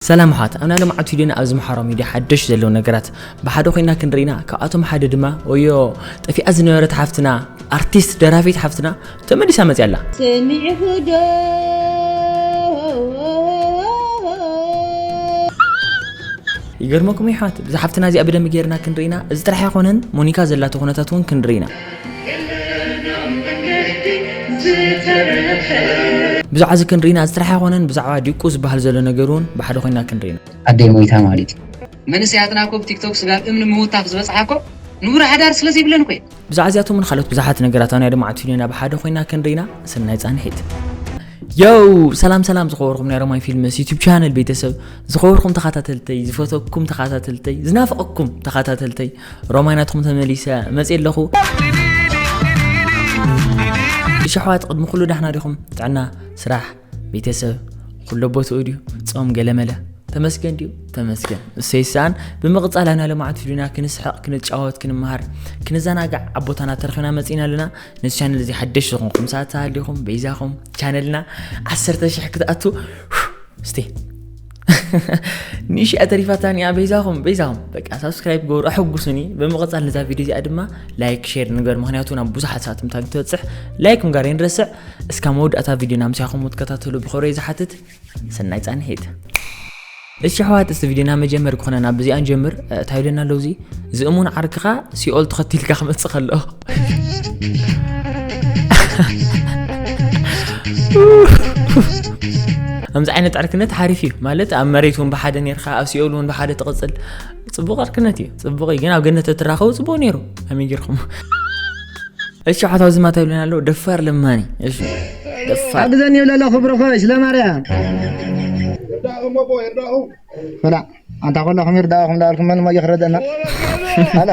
ሰላም ኣሕዋት፣ ኣብ ናይ ሎምዓንቲ ቪድዮና ኣብ ዝመሓሮ ሚድያ ሓደሽ ዘለዉ ነገራት ብሓደ ኮይና ክንርኢና። ካብኣቶም ሓደ ድማ ወዮ ጠፊኣ ዝነበረት ሓፍትና፣ ኣርቲስት ደራፊት ሓፍትና ተመሊሳ መፅያ ኣላ። ሰሚዕኹ ዶ? ይገርመኩም ኣሕዋት፣ ብዛ ሓፍትና እዚኣ ብደንቢ ጌርና ክንርኢና፣ እዚ ጥራሕ ኣይኮነን፣ ሞኒካ ዘላቶ ኩነታት እውን ክንርኢና። ብዛዕባ እዚ ክንርኢና፣ እዚ ጥራሕ ኣይኮነን፣ ብዛዕባ ዲቁ ዝበሃል ዘሎ ነገር እውን ብሓደ ኮይና ክንርኢና። ኣደይ ሞይታ ማለት እዩ። መንእሰያትና እኮ ብቲክቶክ ስጋብ እምኒ ምውታፍ ዝበጽሓ እኮ ንቡር ሓዳር ስለ ዘይብለን እኮ እዩ። ብዛዕባ እዚኣቶም እውን ካልኦት ብዙሓት ነገራት ኣብ ናይ ሎምዓንቲ ቪድዮና ብሓደ ኮይና ክንርኢና። ሰናይ ጻንሒት። ዮው፣ ሰላም ሰላም ዝኸበርኩም ናይ ሮማይ ፊልምስ ዩቱብ ቻነል ቤተሰብ፣ ዝኸበርኩም ተኸታተልተይ፣ ዝፈተኩም ተኸታተልተይ፣ ዝናፍቐኩም ተኸታተልተይ፣ ሮማይ ናትኩም ተመሊሰ መፅየ ኣለኹ። እሺ ኣሕዋት፣ ቅድሚ ኩሉ ዳሕና ዲኹም? ጥዕና፣ ስራሕ፣ ቤተሰብ፣ ኩሎ ቦትኡ ድዩ? ጾም ገለመለ? ተመስገን ድዩ? ተመስገን። እሰይ ሳን፣ ብምቕጻል ኣብ ናይ ሎምዓንቲ ቪድዮና ክንስሕቕ፣ ክንጫወት፣ ክንመሃር፣ ክንዘናጋዕ ኣብ ቦታና ተረኺብና መጺና ኣለና። ነዚ ቻነል እዚ ሓደሽ ዝኾንኩም ሰባት ተሃሊኹም፣ በይዛኹም ቻነልና ዓሰርተ ሽሕ ክትኣቱ፣ እስቲ ንእሽኣ ተሪፋታኒ እያ፣ በይዛኹም፣ በይዛኹም። በቃ ሳብስክራይብ ግበሩ፣ ኣሐጉሱኒ። ብምቕጻል ነዛ ቪድዮ እዚኣ ድማ ላይክ፣ ሼር ንግበር፣ ምኽንያቱ ናብ ብዙሓት ሰባት ምታን ክትበጽሕ ላይክ ምግባር ኣይንረስዕ። እስካብ መወዳእታ ቪድዮና ምሳኹም ክትከታተሉ ብኽብሪ ዝሓትት። ሰናይ ጻንሒት። እሺ ኣሕዋት፣ እስቲ ቪድዮና መጀመር ክኾነና ብዚኣ ንጀምር። እ፣ እንታይ ኢለና ኣለዉ እዚ? ዝእሙን ዓርክኻ ሲኦል ተኸቲልካ ክመጽእ ከሎ። ከምዚ ዓይነት ዕርክነት ሓሪፍ እዩ። ማለት ኣብ መሬት እውን ብሓደ ኔርካ፣ ኣብ ሲኦል እውን ብሓደ ትቕጽል። ጽቡቕ ዕርክነት እዩ። ጽቡቕ እዩ። ግን ኣብ ገነት ተትራኸቡ ጽቡቕ ነይሩ። ከመይ ጌርኩም? እሺ፣ ሓታው ዝማታ ይብለና ኣሎ። ደፋር ለማኒ። እሺ። ደፋር። ሓግዘኒ ይብለ ኣሎ ክብርኸ ስለ ማርያም። ይርዳእኹም ኣቦ፣ ይርዳእኹም። በላ፣ ኣንታ ኮለኹም ይርዳእኹም እንዳበልኩም መን እሞ ይኽረደና? ኣላ።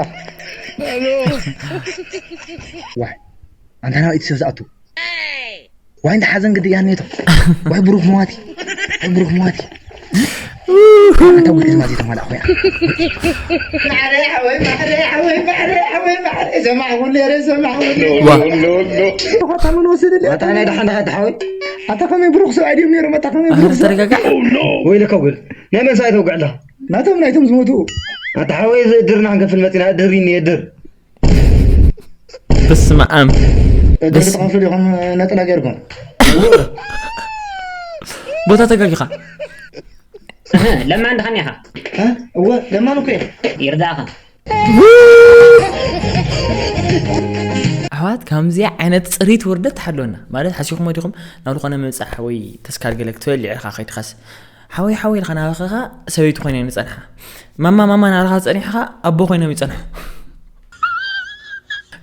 ዋይ፣ ኣንታ ናብይቲ ሰብ ዝኣቱ። ዋይ፣ እንዳ ሓዘን ግዲ እያ ኔቶ። ዋይ፣ ብሩኽ መዋቲ። ዋይ፣ ብሩኽ መዋቲ። ኣንታ ውድድ ማለት ተማላእ ኮይና። ማዕረ ሓወይ፣ ማዕረ ሓወይ፣ ማዕረ ሓወይ፣ ማዕረ። ሰማዕኹ ነይረ፣ ሰማዕኹ ነይረ። ዋ። እኮ ተምን ወስድልኝ። ኣታ ናይ ደሓን ደሓን ሓወይ። ኣታ ከመይ ብሩኽ ሰብኣይ ድዮም ነይሮም? ኣታ ከመይ ኣረ ብሩኽ ሰብኣይ? ተረጋጋዕ። ወይለካ ውግል። ናይ መን ሰብኣይ ተውግዕ ኣለኻ? ናቶም፣ ናይቶም ዝሞቱ። ኣታ ሓወይ፣ እዚ እድርና ክንከፍል መፂና፣ እድር ይኒ፣ እድር። በስመ ኣብ። እድር ደስ ትኸፍል ኢኹም ነጠላ ጌርኩም። ቦታ ተጋጊኻ። እህ፣ ለማን ድኻን ኢኻ? እ? እወ፣ ለማን እኮ እየ። ይርዳእኻ። ኣሕዋት፣ ከምዚኣ ዓይነት ፅሪት ውርደት ትሓልወና። ማለት፣ ሓሲኹም ዲኹም ናብ ዝኾነ ምብፃሕ ወይ ተስካር ገለ ክትበልዕ ኢኻ ከይድኻስ፣ ሓወይ፣ ሓወይ ኢልካ ናባኻ ሰበይቲ ኮይና ይጸንሓ። ማማ፣ ማማ ናባኻ ጸኒሕኻ ኣቦ ኮይኖም ይጸንሑ።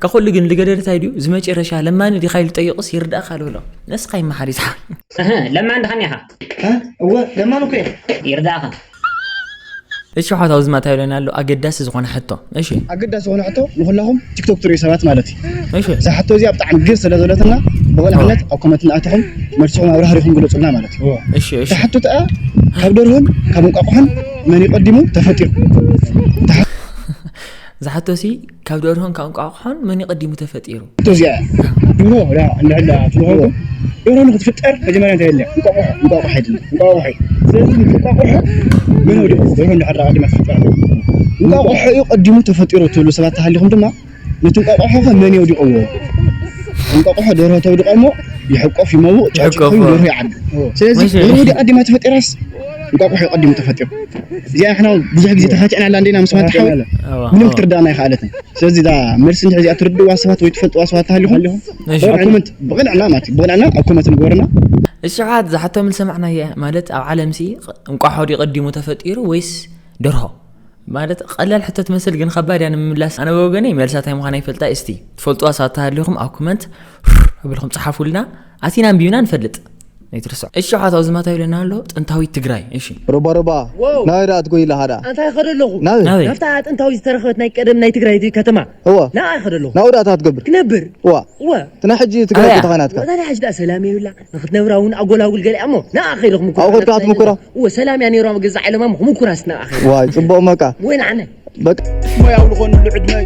ከኹሉ ግን ልገደድ እንታይ ድዩ? ዝመጨረሻ ለማኒ ዲኻ ኢሉ ጠይቑስ ይርዳእካ ልብሎ። ነስኻ ይመሓር ይስሓ። እህ፣ ለማን ድኻ እኒኻ? እ? እወ፣ ለማን እኮ እየ። ይርዳእኻ። እሺ፣ ሓታው ዝማታ ይብለና ኣሎ፣ ኣገዳሲ ዝኾነ ሕቶ። እሺ። ኣገዳሲ ዝኾነ ሕቶ ንኹላኹም ቲክቶክ ትርእዩ ሰባት ማለት እዩ። እሺ። እዛ ሕቶ እዚኣ ብጣዕሚ ግር ስለ ዘለትና ብቕንዕነት ኣብ ኮመንት እናኣተኹም መልስኹም ኣብራህሪኹም ግለጹልና ማለት እዩ። እሺ፣ እሺ። እዛ ሕቶ እዚኣ ካብ ደርሆን ካብ እንቋቑሖን መን እዩ ቀዲሙ ተፈጢሩ? እታ ሕ- እዛ ሕቶ ሲ ካብ ደርሆን ካብ እንቋቑሖን መን እዩ ቀዲሙ ተፈጢሩ? ሕቶ እዚኣ እያ። ድሮ ዳ እንድሕር ዳ ትልሆንኩም ደርሆ ንክትፍጠር መጀመርያ እንታይ የለ? እንቋቑሖ፣ እንቋቑሖ ኣይደለም። እንቋቑሖ እዩ። ስለዚ እንቋቑሖ መን ወዲቑ? ደርሆ እንድሕር ዳ ቀዲማ ትፍጠር። እንቋቑሖ እዩ ቀዲሙ ተፈጢሩ ትብሉ ሰባት ተሃሊኹም ድማ ነቲ እንቋቑሖ ኸ መን የውዲቕዎ? እንቋቑሖ ደርሆ ተውድቐ እሞ ይሕቆፍ፣ ይመውቕ፣ ጫጭ ይሕቆፍ። ኮይኑ ደርሆ ይዓቢ። ስለዚ መቼ? ደርሆ ድያ ቀዲማ ተፈጢራስ እንቋቑሖ እዩ ቀዲሙ ተፈጢሩ? እዚኣ ንሕና ብዙሕ ግዜ ተኻቲዕናላ እንዲና ምስ ማታ ሓወይ። ኣዋ፣ ምንም ኣዋ። ክትርዳእና ኣይኸኣለትን። ስለዚ እዛ መልሲ እንድሕር እዚኣ ትርድእዋ ሰባት ወይ ትፈልጥዋ ሰባት ተሃሊኹም እሺ። ኣብ ኮመንት ብቕንዕና ማለት እዩ፣ ብቕንዕና ኣብ ኮመንት ንገሩና። እሺ፣ ሓት ዝሓቶ ምል ሰማዕናየ ማለት ኣብ ዓለምሲ እንቋሖ ድዩ ቀዲሙ ተፈጢሩ ወይስ ደርሆ? ማለት ቀላል ሕቶ ትመስል ግን ከባድ እያ ንምምላስ። ኣነ ብወገነይ መልሳ እንታይ ምዃና ይፈልጣ። እስቲ ትፈልጥዋ ሰባት ተሃሊኹም ኣብ ኮመንት ኣብልኩም ጸሓፉልና። ኣቲና ኣንቢብና ንፈልጥ። ኣይትርስዑ። እሺ፣ ሓታው ዝማታ ይብለና ኣሎ ጥንታዊት ትግራይ። እሺ። ሮባ ሮባ፣ ዋው። ናበይ ደኣ ትጎይ ኣለኻ ደኣ? ኣንታ ይኸደ ኣለኹ። ናበይ? ናበይ? ናብታ ጥንታዊት ዝተረኸበት ናይ ቀደም ናይ ትግራይ ከተማ። እዋ። ንኣ ይኸደ ኣለኹ። ናብኡ ደኣ እንታይ ትገብር? ክነብር። እዋ። እዋ። እቲ ናይ ሕጂ ትግራይ ኣበያ? ከተኻ ናትካ? እታ ናይ ሕጂ ደኣ ሰላም የብላ። ንክትነብራ እውን ኣጎላጉል ገለ እሞ። ንኣ ከይደ ክምኩራ። ኣብኡ ከድካ ክትምኩራ? እወ፣ ሰላም እያ ነይራ፣ ገዛ ዓለማ እሞ ክምኩራ እስቲ ንኣ ከይደ። ዋይ፣ ጽቡቕ መቃ። ወይ ንዓነ። በቃ። ሞያው ዝኾንሉ ዕድመ።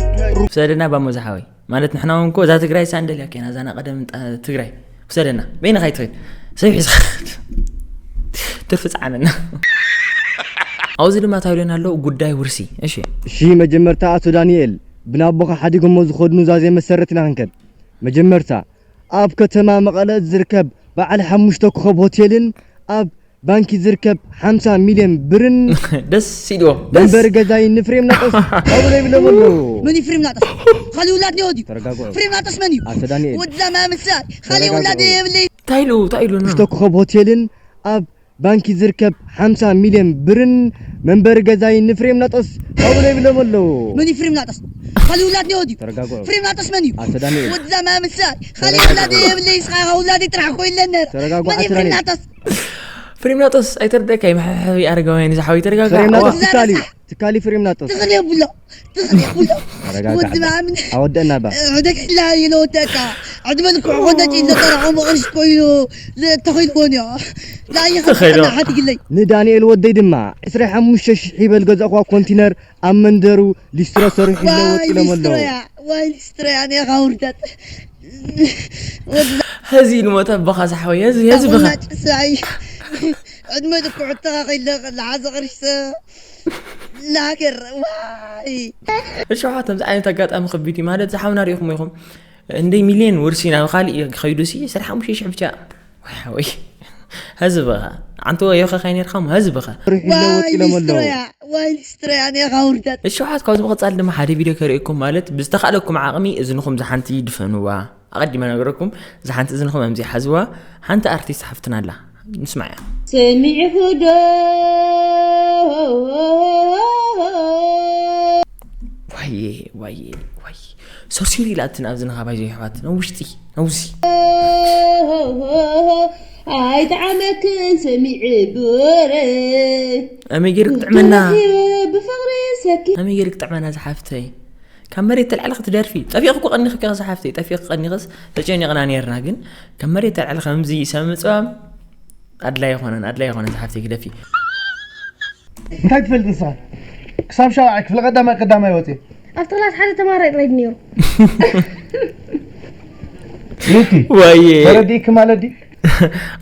ውሰደና ባሞ ዝሓወይ። ማለት ንሕና እውን እኮ እዛ ትግራይ ሳንደል እያ ኬና፣ እዛ ናይ ቀደም ጣ-፣ ትግራይ። ውሰደና። በይንኻ ኣይትኸይድ። ሰብ ሒዝኻ። ትርፊ ጸዓነና። ኣብዚ ድማ እንታይ ኢሉና ኣሎ? ጉዳይ ውርሲ። እሺ። እሺ፣ መጀመርታ ኣቶ ዳንኤል፣ ብናቦኻ ሓዲጎሞ ዝኸዱ ኑዛዜ መሰረት ኢና ክንከድ። መጀመርታ፣ ኣብ ከተማ መቐለ ዝርከብ በዓል ሓሙሽተ ኮኸብ ሆቴልን ኣብ ባንኪ ዝርከብ ሓምሳ ሚልዮን ብርን ደስ ኢልዎ። ደስ። መንበሪ ገዛይ ንፍሬም ናጠስ ኣብሎ ይብሎም ኣለዉ። መን እዩ ፍሬም ናጠስ? ካልእ ውላድ እኒኦ ድዩ? ተረጋግዑ። ፍሬም ናጠስ መን እዩ? ኣቶ ዳንኤል። ወድዛ ማምሳ ካልእ ተረጋግዑ። ውላድ የብለይ። እንታይ ኢሉ? እንታይ ኢሉ? ሓሙሽተ ኮኸብ ሆቴልን ኣብ ባንኪ ዝርከብ ሓምሳ ሚልዮን ብርን መንበሪ ገዛይ ንፍሬም ናጠስ ኣብሎ ይብሎም ኣለዉ። መን እዩ ፍሬም ናጠስ? ካልእ ውላድ እኒኦ ድዩ? ተረጋግዑ። ፍሬም ናጠስ መን እዩ? ኣቶ ዳንኤል። ወድዛ ማምሳ ካልእ ተረጋግዑ። ውላድ የብለይ። እስኻ ውላደይ ጥራሕ ኮይለ ነረ። ተረጋግዑ፣ መን እዩ ኣቶ ፍሬም ዳንኤል። ናጠስ? ፍሬምናጦስ ኣይተርደካ፣ ይምሕብሕብ ኣረጋውያን ዝሓወይ፣ ተረጋጋ። ፍሬምናጦስ ኣዋ። ትካሊ፣ ትካሊ ፍሬምናጦስ። ትኽል የብሎ፣ ትኽል የብሎ። ተረጋጋ፣ ወዲ ዓዳ። ብኣምን። ኣወደእና ባ። ሕደግ ኢላ እዩ ለወደእካ። ዕድመ ልክዑ ኮነ ጭ ለጠራዖ መቕርሽ ኮይኑ ለ-፣ ተኸይልዎ ነዮ። ላየ ተኸይሎ። ከጥና ሓድግለይ። ንዳንኤል ወደይ ድማ ዕስራ ሓሙሽተ ሽሕ ይበል ገዛእኳ ኮንቲነር ኣብ መንደሩ ሊስትሮ ሰሪሑ ይለወጥ ዋይ ኢሎም ኣለዉ። ሊስትሮያ፣ ዋይ ሊስትሮያ፣ ኔኻ ውርደት። ወላ ሀዚ ንሞተ ኣቦኻ ዝሓወይ፣ ሀዚ፣ ሀዚ ብኻ። ኣቦና ጭሳይ። ዕድመ ድኩዕ ተኻኺለ ለሓዘ ቅርሽተ ላገር፣ ዋይ። እሺ፣ ኣሕዋት፣ ከምዚ ዓይነት ኣጋጣሚ ከቢድ እዩ። ማለት፣ ዝሓውና ርኢኹም ኢኹም። እንደ ሚልዮን ውርሲ ናብ ካልእ እዩ ክኸይዱ ሲ፣ ዕስራ ሓሙሽተ ሽሕ ብቻ። ወይ፣ ወይ። ህዝብኻ። ኣንተ ወዮ ኸኻይ ነርካም ህዝብኻ። ርሑ ይለወጥ ዋይ ኢሎም ኣለዉ። ሊስትሮያ፣ ዋይ ሊስትሮያ፣ ኔኻ ውርደት። እሺ፣ ኣሕዋት፣ ካብዚ ምቕጻል ድማ ሓደ ቪድዮ ከርእየኩም፣ ማለት፣ ብዝተኻእለኩም ዓቕሚ እዝንኹም ዝሓንቲ ድፈንዋ። ኣቐዲመ ነገረኩም፣ ዝሓንቲ እዝንኹም ኣምዚ ሓዝዋ፣ ሓንቲ ኣርቲስት ሓፍትና ኣላ። ንስማዕ እያ። ሰሚዕኹ ዶ? ዋየ፣ ዋየ፣ ዋየ። ሰርሲር ኢላትን ኣብዚ ንኻባይ ዘይሕዋት፣ ናብ ውሽጢ፣ ናውዚ። ኣይጠዓመክን ሰሚዕ ብወረ። ኣመይ ገይሩ ክጥዕመና። ብፍቕሪ ሰኪ። ኣመይ ገይሩ ክጥዕመና ዝሓፍተይ። ካብ መሬት ተልዕለ ክትደርፊ። ጠፊእኺ እኮ ቀኒኺ ከ ዝሓፍተይ፣ ጠፊእኺ ቀኒኽስ ተጨኒቕና ነይርና፣ ግን ካብ መሬት ተልዕለ ከምዚ ሰብ ምፅዋም ኣድላይ ኣይኮነን፣ ኣድላይ ኣይኮነን ዝሓፍተይ ግደፊ። እንታይ ትፈልጥ ንስኻ? ክሳብ ሻብዓይ ክፍሊ ቀዳማይ ቀዳማይ ወፂአ። ኣብቲ ክላስ ሓደ ተማሃራይ ጥራይ ድዩ ነይሩ። ዩቲ፣ ዋየ። ተረዲእኪ ማለት ድዩ?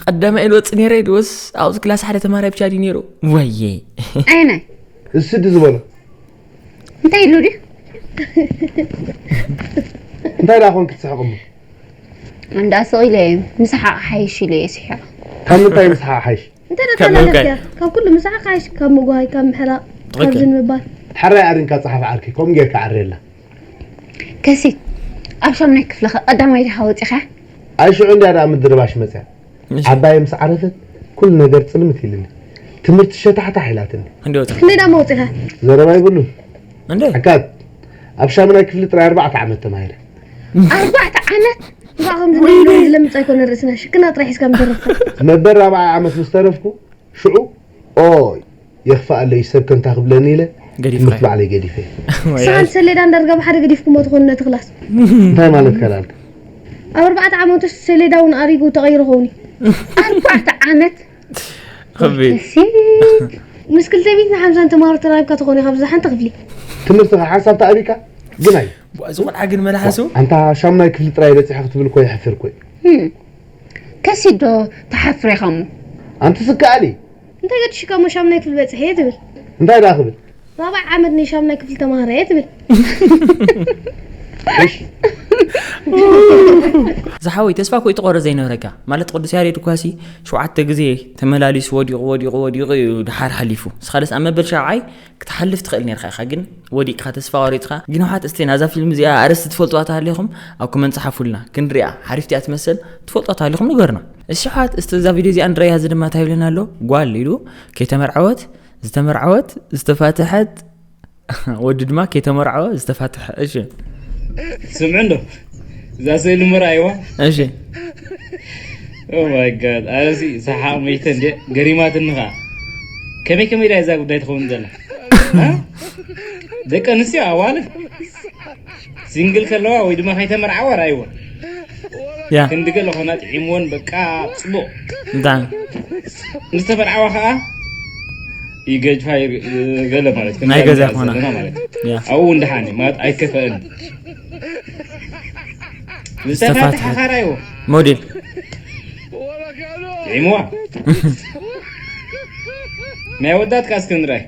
ቀዳማይ ኢሉ ወፂ ነይረ ኢሉስ ኣብቲ ክላስ ሓደ ተማሃራይ ብቻ ድዩ ነይሩ? ዋየ። ኣይነ። እሱ ድዩ ዝበሎ? እንታይ ኢሉ ድዩ? እንታይ ደኣ ኮንኪ ትስሕቂ እሞ? እንዳ ስቕ ኢለ እየ፣ ምስሓቕ ሓይሽ ኢለ እየ ስሒቐ። ካብ ምንታይ ምስሓቕ ሓይሽ? እንታይ ካብ ምንታይ? ተላለፍካ? ካብ ኩሉ ምስሓቕ ሓይሽ፣ ካብ ምጓይ፣ ካብ ምሕራቕ፣ ካብ ኦኬ። ዝን ምባል። ሕራይ ኣሪንካ ጸሓፍ ዓርኪ፣ ከምኡ ጌርካ ዓርየላ። ከሲት፣ ኣብ ሻምናይ ክፍሊ ኸ ቀዳማይ ዲኻ ወጺኻ? ኣይ ሽዑ እንድያ ደኣ ምድርባሽ መጽያ። እሺ። ዓባየ ምስ ዓረፈት ኩሉ ነገር ጽልምት ኢልኒ። ትምህርቲ ሸታሕታሕ ኢላትኒ። እንዲ ወጣ። ክንደይ ደኣ መውጺኻ? ዘረባ ይብሉን። እንዴ? ሕካት፣ ኣብ ሻምናይ ክፍሊ ጥራይ ኣርባዕተ ዓመት ተማሂረ። ኣርባዕተ ዓመት? እባ ከምዚ ወይኔ። ለምጽ ኣይኮነ ርእስና፣ ሽክና ጥራይ ሒዝካ ምትረፍካ። ነበር ራብዓይ ዓመት ምስ ተረፍኩ፣ ሽዑ፣ ኦይ፣ የኽፍኣለይ ሰብ ከምታ ክብለኒ ኢለ፣ ገዲፍካዮ። ትምህርቲ ባዕለይ ገዲፈ። ወይ ስኻን ኣይ። ሰሌዳ እንዳርጋ ብሓደ ገዲፍኩሞ ትኾኑ ነቲ ክላስ። እንታይ ማለት ከላልካ? ኣብ ኣርባዕተ ዓመት ውስጥ ሰሌዳ እውን ኣሪጉ ተቐይሩ ኸውን እዩ። ኣርባዕተ ዓመት? ከቢድ። ደስ ይብል። ምስ ክልተ ሚእትን ሓምሳን ተምሃሮ ተራኺብካ ትኾን ኢኻ፣ ኣብዚ ሓንቲ ክፍሊ። ትምህርትኻ ሓንሳብ ተኣቢካ? ግን ኣይ። ዋ፣ እዚ ቆልዓ ግን መላሓሱ? ኣንታ ሻምናይ ክፍሊ ጥራይ በጺሐ ክትብል እኮ የሕፍር እኮ እዩ። እም። ከሲዶ ተሓፍረ ኢኻ እሞ። ኣንቲ ስከኣሊ። እንታይ ገዲሽካ እሞ ሻምናይ ክፍሊ በጺሐ እየ ትብል? እንታይ ደኣ ክብል? ራብዓይ ዓመት ናይ ሻምናይ ክፍሊ ተማሃራይ እየ ትብል? እሺ። ዝሓወይ ተስፋ እኮ እዩ ትቆርጽ ዘይነበረካ። ማለት ቅዱስ ያሬድ እኳሲ ሸውዓተ ግዜ ተመላሊሱ ወዲቑ፣ ወዲቑ፣ ወዲቑ እዩ ድሓር ሓሊፉ። ንስኻ ደስ ኣብ መበል ሻብዓይ ክትሓልፍ ትኽእል ነርካ ኢኻ፣ ግን ወዲቕካ ተስፋ ቆሪጽካ። ግን ኣሕዋት እስቲ ናዛ ፊልም እዚኣ ኣርእስቲ ትፈልጥዋ ተሃሊኹም ኣብ ኮመንት ጸሓፉልና። ክንድሪኣ ሓሪፍቲ እያ ትመስል፣ ትፈልጥዋ ተሃሊኹም ንገሩና። እሺ ኣሕዋት እስቲ እዛ ቪድዮ እዚኣ ንረያ፣ እዚ ድማ እንታይ ይብለና ኣሎ? ጓል ኢሉ ከይተመርዓወት ዝተመርዓወት ዝተፋትሐት፣ ወዲ ድማ ከይተመርዓወ ዝተፋትሐ። እሺ። ስምዑ እንዶ፣ እዛ ስእሊ ምርኣይዋ? እሺ። Oh my God፣ ኣነሲ ሰሓቕ መይተ እንደ ገሪማትኒ ኸዓ። ከመይ ከመይ ድያ እዛ ጉዳይ ትኸውን ዘላ? ሃ? ደቂ ኣንስትዮ ኣዋልድ ሲንግል ከለዋ ወይ ድማ ከይተመርዓዋ ርኣይወን። ያ። ክንዲ ገለ ኾና ጥዒምወን በቃ ጽቡቕ። እንታይ? ምስ ተመርዓዋ ኸዓ ይገጅፋ ይር-፣ ገለ ማለት ከም ናይ ገዛ ገዛ ኾና። ዘለና ማለት። ያ። ኣብኡ እውን ደሓን እዩ ማለት ኣይከፈእን። ዝተፋትሐ። ዝተፋትሐ ኻራ እዩ። ሞዴል። ጥዒምዋ። ናይ ወዳት ካስክንድራይ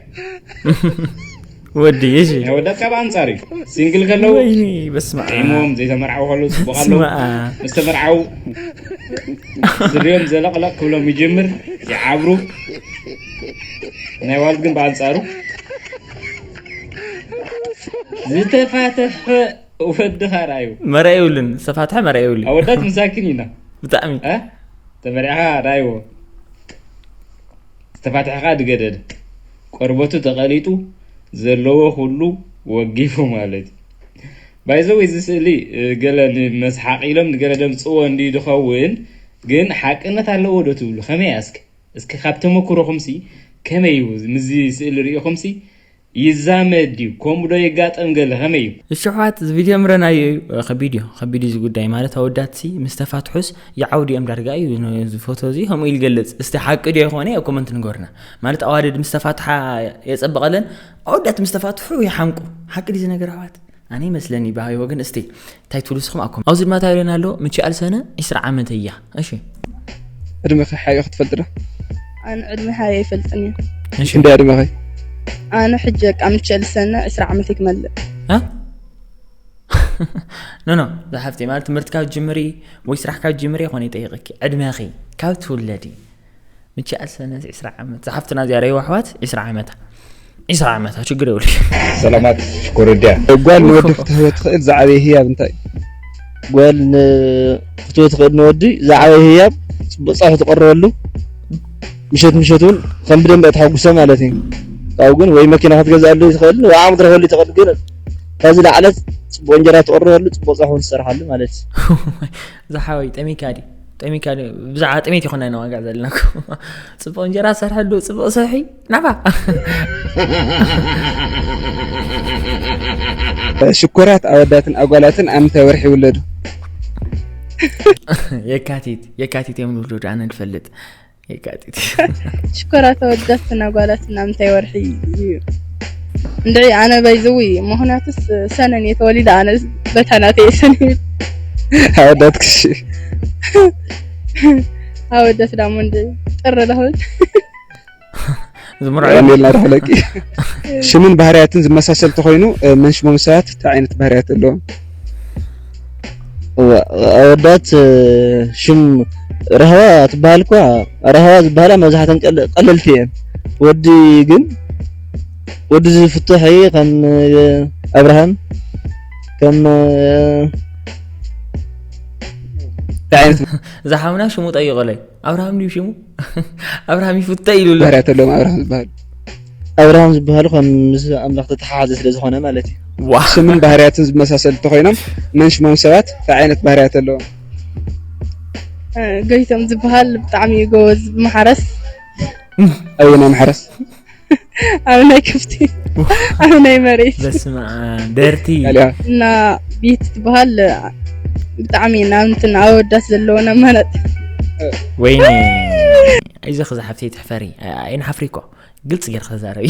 ወዲ እሺ ናይ ወዳት ካብ ኣንጻር እዩ ሲንግል ከለዉ ወይኒ በስመ ኣብ ዒሞም ዘይተመርዓው ከለዉ ጽቡቅ ኣለዉ በስመ ኣብ ምስ ተመርዓው ዝርዮም ዘለቕለቕ ክብሎም ይጅምር ይዓብሩ ናይ ዋልድ ግን ብኣንጻሩ ዝተፋተፈ ወድኻ ራዩ መርያ ይብሉን ዝተፋትሐ መርያ ይብሉ ኣወዳት ምሳኪን ኢና ብጣዕሚ እ? ተመሪዕኻ ራይዎ ዝተፋትሐኻ ድገደደ ቆርበቱ ተቐሊጡ ዘለዎ ኩሉ ወጊፉ ማለት እዩ ባይዘው እዚ ስእሊ እ፣ ገለ ንመስሓቅ ኢሎም ንገለ ደምፅዎ እንዲ ዝኸውን ግን ሓቅነት ኣለዎ ዶ ትብሉ ከመይ ኣስክ እስኪ ካብ ተመክሮኹምሲ ከመይ እዩ ምስዚ ስእሊ ርኢኹምሲ ይዛመድ ድዩ ከምኡ ዶ ይጋጠም ገለ ከመይ እዩ እሽሕዋት እዚ ቪድዮ ምረናዮ እዩ ከቢድ እዩ ከቢድ እዩ እዚ ጉዳይ ማለት ኣወዳትሲ ምስ ተፋትሑስ ይዓውድ እዮም ዳርጋ እዩ እዚ ፎቶ እዚ ከምኡ ኢሉ ገልፅ እስቲ ሓቂ ድዮ ይኾነ ኣብ ኮመንት ንገሩና ማለት ኣዋደድ ምስ ተፋትሓ የፀብቐለን ኣወዳት ምስ ተፋትሑ ይሓምቁ ሓቂ ድዚ ነገር ኣሕዋት ኣነ ይመስለኒ ባህሪ ወገን እስቲ እንታይ ትብሉ ስኹም ኣኩም ኣብዚ ድማ ታይለን ኣሎ ምችኣል ሰነ ዕስራ ዓመት እያ እሺ ዕድመ ሓሪኦ ክትፈልጥ ዶ ኣነ ዕድመ ሓሪኦ ይፈልጥን እዩ እሺ እንደ ዕድመ ኸይ ኣነ ሕጂ በቃ ምችል ሰነ ዕስራ ዓመት ይክመልእ እ? ኖ ኖ ዝሓፍቲ ማለት ትምህርቲ ካብ ጅምሪ ወይ ስራሕ ካብ ጅምሪ ይኾነ ይጠይቀኪ ዕድመኺ ካብ ትውለዲ ምችኣል ሰነ ዕስራ ዓመት ዝሓፍትና እዚኣ ረይዋ ኣሕዋት ዕስራ ዓመታ ዕስራ ዓመታ ችግር የብሉ ሰላማት ሽኮር ወድያ ጓል ንወዲ ክትህቦ ትኽእል ዝዓበየ ህያብ እንታይ ጓል ክትህቦ ትኽእል ንወዲ ዝዓበየ ህያብ ፅቡቅ ፀብሒ ትቐርበሉ ምሸት ምሸት እውን ከም ብደንብ ተሓጉሰ ማለት እዩ ካብኡ ግን ወይ መኪና ክትገዝኣሉ ትኽእል ወይ ዓቕሚ ትረኽበሉ ትኽእል ግን ካብዚ ላዕለት ፅቡቅ እንጀራ ትቐርበሉ ፅቡቅ ፀብሒ እውን ትሰርሓሉ ማለት እዩ ዝሓወይ ጠሚካ ዲ ጠሚካ ዲ ብዛዕባ ጥሜት ይኮና ኢና ዋጋ ዘለና እኮ። ጽቡቅ እንጀራ ሰርሐሉ ጽቡቅ ሰሒ ናባ ሽኮራት ኣወዳትን ኣጓላትን ኣብ ምንታይ ወርሒ ይውለዱ የካቲት የካቲት እዮም ዝውለዱ ኣነ ንፈልጥ የካቲት ሽኮራት ኣወዳትን ኣጓላትን ኣብ ምንታይ ወርሒ እዩ እንድዒ ኣነ ባይዘዊ ምክንያቱስ ሰነን እየ ተወሊደ ኣነ በታ ናተይ ሰነ ኣወዳት ክሽ ኣወዳት ዳሞ እንድ ጥሪ ዳሆን ዝምርዖ ሜልና ተሕለቂ ሽምን ባህርያትን ዝመሳሰል ተኮይኑ መን ሽሞም ሰባት እንታይ ዓይነት ባህርያት ኣለዎም ኣወዳት ሽም ራህዋ ትበሃል እኳ ራህዋ ዝበሃላ መብዛሕተን ቀለልቲ እየን ወዲ ግን ወዲ ዝፍትሕ ከም ኣብርሃም ከም እንታይ ዓይነት ዝሓውና ሽሙ ጠይቆለይ ኣብርሃም ድዩ ሽሙ ኣብርሃም ይፍተ ኢሉ ኣሎ ባህርያት ኣለዎም ኣብርሃም ዝበሃሉ ኣብርሃም ዝበሃሉ ከም ምስ ኣምላኽ ተተሓሓዘ ስለ ዝኾነ ማለት እዩ ዋ ሽምን ባህርያትን ዝመሳሰሉ እንተኮይኖም መን ሽሞም ሰባት እንታይ ዓይነት ባህርያት ኣለዎም ገይቶም ዝበሃል ብጣዕሚ እዩ ጎበዝ ማሕረስ ኣየናይ ማሕረስ ኣብ ናይ ከፍቲ ኣብ ናይ መሬት በስመ ኣብ ደርቲ ካልያ እና ቤት ትበሃል ብጣዕሚ ናምንትን ኣወዳት ዘለዎን ኣማራፂ ወይኒ ኣይዞኺ ዝሓፍተይ ትሕፈሪ ኣይንሓፍሪ እኮ ግልፂ ጌርካ ተዛረቢ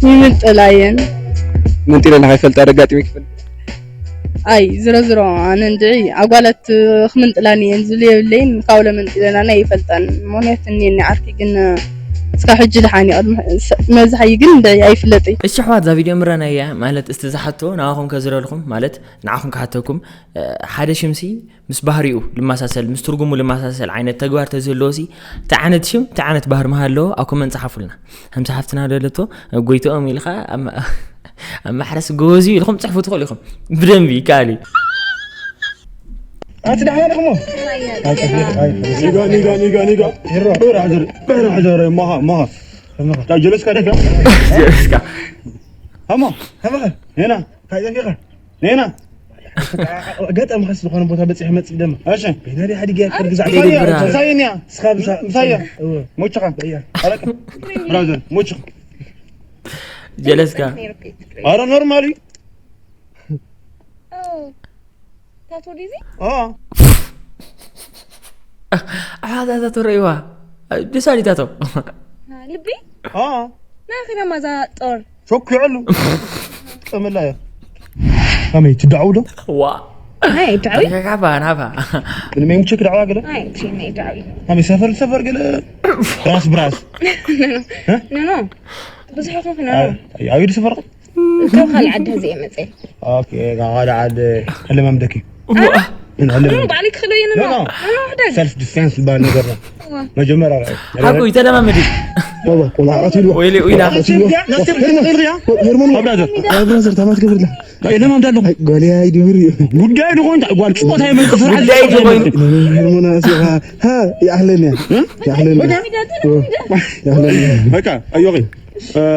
ይምንጥላ እየን መንጢለ ንካይፈልጣ ደጋጢሚ ክፍል ኣይ ዝሮ ዝሮ ኣነ እንድዒ ኣጓላት ክምንጥላን እየን ዝብሉ የብለይን ካብኡ ለመንጢለና ናይ ይፈልጣን ምክንያት እኒኒ ዓርኪ ግን እስካብ ሕጂ ድሓን እዩ ቅድሚ መብዛሕዩ ግን እንድዒ ኣይፍለጥይ እሺ ኣሕዋት እዛ ቪድዮ ምረናያ ማለት እስቲ ዝሓቶ ንዓኹም ከዝረልኩም ማለት ንዓኹም ክሓተኩም ሓደ ሽምሲ ምስ ባህሪኡ ልመሳሰል ምስ ትርጉሙ ልመሳሰል ዓይነት ተግባር ተዝህልዎ ሲ እንታይ ዓይነት ሽም እንታይ ዓይነት ባህሪ ምሃለዎ ኣብ ኮመንት ጸሓፉልና ከምቲ ሓፍትና ደለቶ ጎይትኦም ኢልካ ኣብ ማሕረስ ጎበዝ እዩ ኢልኩም ጽሕፉ ትኽእሉ ኢኹም ብደንቢ ይከኣል እዩ ኣቲ ደሓን ኢኹሞ ኒጋ ኒጋ ኒጋ ኒጋ ብሕራ ሕዘር ብሕራ ሕዘር ማኻ ማኻ ካብ ጀለስካ ደካ ጀለስካ ሃማ ሃማኸ ሄና ካይዘፊኻ ሄና ገጠም ኸስ ዝኾነ ቦታ በፂሕ መፅእ ደማ እሺ ቤናሪ ሓዲግ እያ ቅድጊ ዛዕባ ዘይግብራ። ምሳየን እያ እስኻ ምሳ- ምሳያ እወ ሞችኻ በያ ኣረቀ ብራዘር ሞችኻ ጀለስካ ኣረ ኖርማል እዩ ታቶ ዲዚ አ ኣሓዛዛ ተረእዋ ደሳሊታቶም ልቢ አ ናኺ ደማ እዛ ጦር ሾክ ይዕሉ ጠመላ እያ ከመይ ትዳዕው ዶ ዋ ናይ ዳዊ ካባ ናባ ንምም ችክ ዳዕዋ ገለ ናይ ቺ ናይ ዳዊ ኣሚ ሰፈር ሰፈር ገለ ራስ ብራስ ኖ ኖ ብዙሕ ኮፍ ኖ ኣዩ ሰፈር ካብ ካልእ ዓዲ እዚ እየ መፅእ ኦኬ ጋዋዳ ዓድ ከለማምደኪ ኖ ባዕለይ ክኽሎ እየ ኖ ኖ ኖ ሕደግ ሰልፍ ዲፌንስ ዝበሃል ነገር ነው። መጀመሪያ ሓቁ ይተለማመድ እዩ። ባባ ቆላዕት ይሉ ወይሊ ኡይላ ሄርሞን ብራዘር ተማት ገብርላ ለማምድ ኣለኹ። ጉዳይ ጉዳይ ዝኾን ጓል ጭቆታ ይመልክ ስራሕ ጉዳይ ዝኾይኑ ሄርሞን ኣስኻ ሀ ይኣህለኒ ይኣህለኒ ይኣህለኒ በቃ ኣዮቂ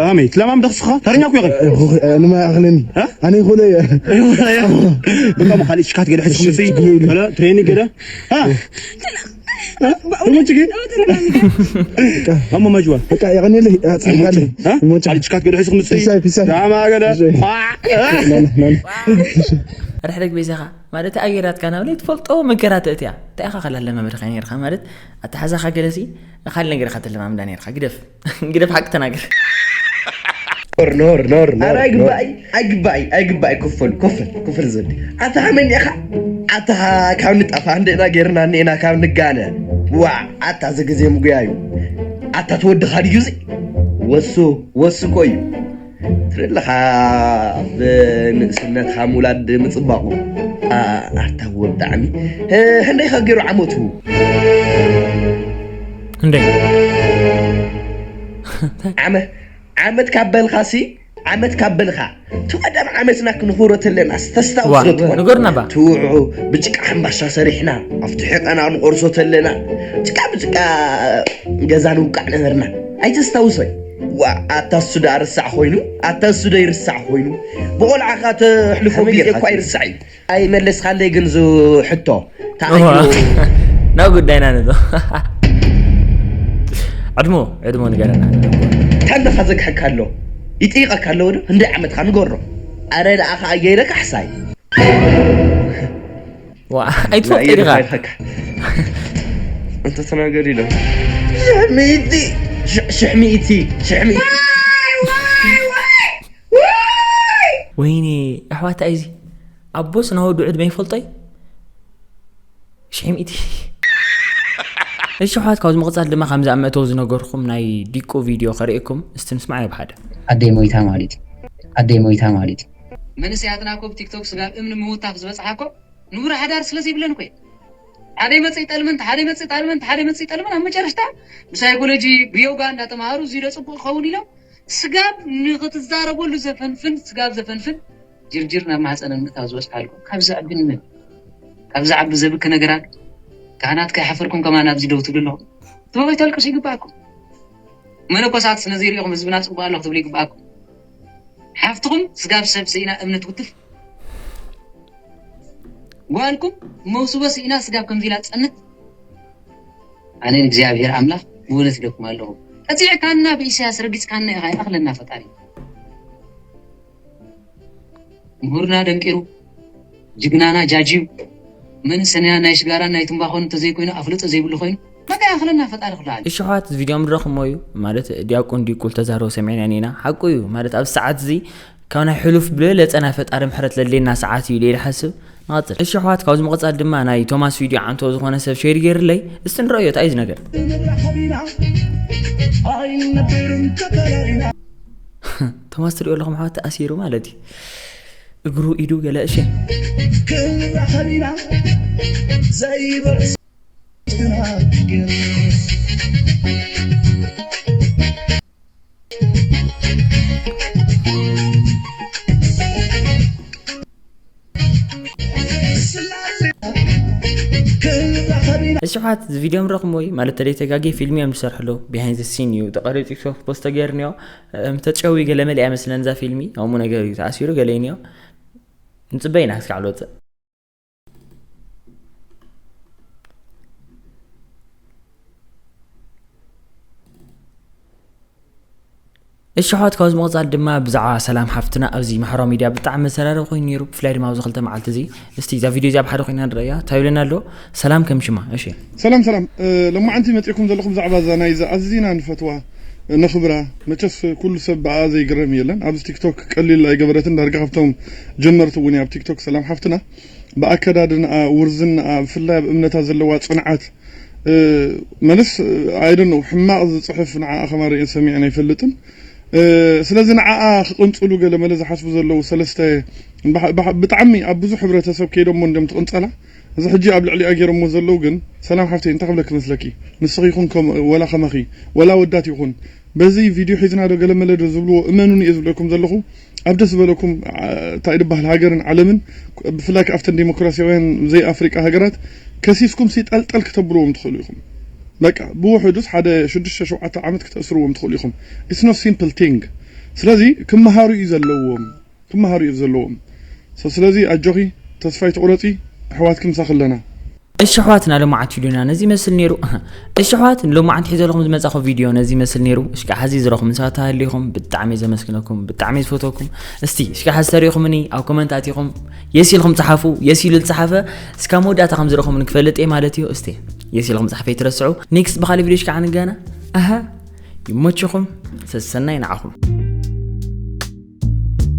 ኣመይ ትለማምደ ክስኻ ተረኛ እኮ ይኸ ንማ ይኣህለኒ ኣነ ይኾነ በቃ ሞ ካልእ ሽካት ገለ ሕዚ ክምፅእ ገለ ትሬኒንግ ገለ እሞ መጅዋ በቃ የቐኔለይ ኣፅልካለይ ካልእ ሽካት ገለ ሕዚ ክምፅእ ፒሳይ ፒሳይ ዳማ ገለ ሕድሕደግ ቤዛኻ ማለት ኣየራትካ ናብ ለይትፈልጦ መገራት እትያ እንታይ ኢኻ ካላ ለማመድኻ ነርካ ማለት ኣተሓዛኻ ገለሲ ካል ነገር ኢኻ ተለማምዳ ነርካ ግደፍ ግደፍ ሓቂ ተናገር ኖር ኖር ኖር ኖር ኣይግባይ ኣይግባይ ኣይግባይ ክፈል ክፈል ክፈል ዘድ ኣታ ሃመን ኢኻ ኣታ ካብ ንጠፋ እንዴና ጌርና እኔና ካብ ንጋነ ዋ ኣታ እዚ ግዜ ምጉያዩ ኣታ ተወድኻ ድዩ እዚ ወሱ ወሱ እኮ እዩ ትርለኻ ብንእስነትኻ ምውላድ ምፅባቑ ኣታ ወ ብጣዕሚ ህንደይ ከገሩ ዓመቱ እንደ ዓመ ዓመት ካብ በልኻሲ ዓመት ካብ በልኻ ትቐደም ዓመትና ክንኽብሮ ተለና ተስታውስ ንገርና ባ ትውዑ ብጭቃ ሕምባሻ ሰሪሕና ኣብቲ ሕቀና ንቆርሶ ተለና ጭቃ ብጭቃ ገዛ ንውቃዕ ነበርና ኣይተስታውሶይ ዋ ኣታ እሱ ዳ ርሳዕ ኮይኑ ኣታ እሱ ዶ ይርሳዕ ኮይኑ ብቆልዓኻ ተሕልፎ ግዜ እኳ ይርሳዕ እዩ ኣይመለስካለይ ግን ዝ ሕቶ ተኣኪቡ ናብ ጉዳይና ንዶ ዕድሞ ዕድሞ ንገረና ታንደኻ ዘግሐካ ኣሎ ይጥይቐካ ኣለዎ ዶ እንደ ዓመትካ ንገሮ ኣረ ደኣ ከኣ ገይረ ካሕሳይ ዋ ኣይትፈልጦ ኢኻ እንተ ተናገር ኢሎም ሽሕ ሚእቲ ሽሕ ሚእቲ ሽሕ ሚእቲ ወይኔ ኣሕዋት እንታይ እዚ ኣቦስ ንወዱ ዕድመ ይፈልጦይ ሽሕ ሚእቲ እሺ ኣሕዋት ካብዚ ምቕፃል ድማ ከምዚ ኣብ መእተዊ ዝነገርኩም ናይ ዲቁ ቪድዮ ከርእየኩም እስቲ ንስማዓዮ ብሓደ ኣደይ ሞይታ ማለት እዩ ኣደይ ሞይታ ማለት እዩ መንእሰያትና እኮ ብቲክቶክ ስጋብ እምኒ ምውታፍ ዝበፅሓ እኮ ንቡር ሓዳር ስለ ዘይብለን እኮ እዩ ሓደ ይመፅእ ይጠልመን ሓደ ይመፅእ ይጠልመን ሓደ ይመፅእ ይጠልመን ኣብ መጨረሽታ ብሳይኮሎጂ ብዮጋ እንዳተምሃሩ እዚ ዶ ፅቡቅ ክኸውን ኢሎም ስጋብ ንክትዛረበሉ ዘፈንፍን ስጋብ ዘፈንፍን ጅርጅር ናብ ማህፀነን ምእታው ዝበፅሓልኩም ካብ ዘዕቢ ንመን ካብ ዘዓቢ ዘብኪ ነገራት ካህናት ከይሓፈርኩም ከማን ኣብዚ ደው ትብሉ ኣለኹም ትበኺ ተልቅሱ ይግባኣኩም መነኮሳት ስነ ዘይሪኢኹም ህዝብና ፅቡቅ ኣሎ ክትብሉ ይግባኣኩም ሓፍትኹም ስጋብ ሰብ ስኢና እምነት ውትፍ ጓልኩም መውስቦ ስኢና ስጋብ ከምዚ ኢላ ትፀንት ኣነ ንእግዚኣብሔር ኣምላኽ ብእውነት ኢለኩም ኣለኹ ቀፂዕካና ብኢሳያስ ረጊፅካና ኢኻ ይኣኽለና ፈጣሪ ምሁርና ደንቂሩ ጅግናና ጃጅዩ መንእሰንያ ናይ ሽጋራን ናይ ትንባኾን እንተዘይኮይኑ ኣፍልጦ ዘይብሉ ኮይኑ በቃ ይኣኽለና ፈጣሪ ክልዓል እሽሓት እዚ ቪድዮ ምድረኹሞ እዩ ማለት ዲያቆን ዲቁል ተዛረቡ ሰሚዕና ኒና ሓቁ እዩ ማለት ኣብ ሰዓት እዚ ካብ ናይ ሕሉፍ ብለለፀ ናይ ፈጣሪ ምሕረት ለድሌና ሰዓት እዩ ኢለ ይሓስብ ንቐፅል እሽሓት ካብዚ ምቕፃል ድማ ናይ ቶማስ ቪድዮ ዓንቶ ዝኾነ ሰብ ሼር ገይርለይ እስቲ ንረእዮ እንታይ እዩ ዝነገር ቶማስ ትሪኦ ኣለኹም ኣሕዋት ተኣሲሩ ማለት እዩ እግሩ ኢዱ ገለ እሺ እሽሓት እዚ ቪድዮ ምረኹም ወይ ማለት ተደይ ተጋጊ ፊልሚ እዮም ዝሰርሕሉ behind the scene እዩ ተቐሪፂ ፖስት ተገይርኒዮ ተጨዊ ገለ መሊኣ መስለን እዛ ፊልሚ ኣሙ ነገር እዩ ተኣሲሩ ገለ ይኒዮ ንፅበይና እስካዕ ልወፅእ እሽሖት ካብዚ ምቕፃል ድማ ብዛዕባ ሰላም ሓፍትና ኣብዚ ማሕበራዊ ሚድያ ብጣዕሚ መዘራረቢ ኮይኑ ነይሩ ብፍላይ ድማ ኣብዚ ክልተ መዓልቲ እዚ እስቲ እዛ ቪድዮ እዚኣ ብሓደ ኮይና ንረእያ እንታይ ይብለና ኣሎ ሰላም ከም ሽማ እሺ ሰላም ሰላም ሎማዓንቲ መፂእኩም ዘለኹም ብዛዕባ እዛ ናይዛ ኣዝና ንፈትዋ ነኽብራ። መቸስ ኩሉ ሰብ ብኣ ዘይግረም የለን። ኣብዚ ቲክቶክ ቀሊል ኣይገበረትን። ዳርጋ ካብቶም ጀመርቲ እውን እያ ኣብ ቲክቶክ። ሰላም ሓፍትና። ብኣከዳድንኣ፣ ውርዝንኣ፣ ብፍላይ ኣብ እምነታ ዘለዋ ጽንዓት፣ መለስ ኣይደነው ሕማቕ ዝፅሕፍ ንዓኣ ከማን ርእየን ሰሚዐን ኣይፈልጥን። ስለዚ ንዓኣ ክቕንፅሉ ገለ መለ ዝሓስቡ ዘለዉ ሰለስተ ብጣዕሚ ኣብ ብዙሕ ሕብረተሰብ ከይዶሞ እንዲም ትቕንፀላ። እዚ ሕጂ ኣብ ልዕሊኣ ገይሮሞ ዘለዉ ግን፣ ሰላም ሓፍተይ፣ እንታይ ክብለኪ መስለኪ? ንስኺ ይኹን ወላ ከማኺ፣ ወላ ወዳት ይኹን፣ በዚ ቪድዮ ሒዝና ዶ ገለ መለ ዶ ዝብልዎ፣ እመኑኒ እየ ዝብለኩም ዘለኹ። ኣብ ደስ ዝበለኩም እንታይ ድበሃል ሃገርን ዓለምን፣ ብፍላይ ኣብተን ዲሞክራሲያውያን ዘይ ኣፍሪቃ ሃገራት ከሲስኩም ሲ ጠልጠል ክተብልዎም ትኽእሉ ኢኹም። በቃ ብውሕዱስ ሓደ ሽዱሽተ ሸውዓተ ዓመት ክተእስርዎም ትኽእሉ ኢኹም። It's not simple thing። ስለዚ ክመሃሩ እዩ ዘለዎም፣ ክመሃሩ እዩ ዘለዎም። ስለዚ ኣጆኺ፣ ተስፋ ኣይትቑረፂ፣ ኣሕዋትኪ ምሳኺ ኣለና። እሺ ኣሕዋትና፣ ሎማዓንቲ ቪድዮና ነዚ ይመስል ነይሩ። እሺ ኣሕዋት፣ ሎማዓንቲ ሒዘልኩም ዝመጻኹ ቪድዮ ነዚ ይመስል ነይሩ። እሽካ ሓዚ ዝረኹም ሰባት ሃሊኹም ብጣዕሚ ዘመስግነኩም፣ ብጣዕሚ ዝፈተኩም። እስቲ እሽካ ሓዚ ተሪኹምኒ ኣብ ኮመንት ኣቲኹም የስ ኢልኩም ጸሓፉ። የስ ኢሉ ዝጸሓፈ እስካ መወዳእታ ከም ዝረኹምኒ ክፈልጥ እየ ማለት እዩ። እስቲ የስ ኢልኩም ጸሓፈ ይትረስዑ። ኔክስት ብኻሊ ቪድዮ እሽካ ንገና። ኣሃ ይመችኹም። ሰሰናይ ንዓኹም።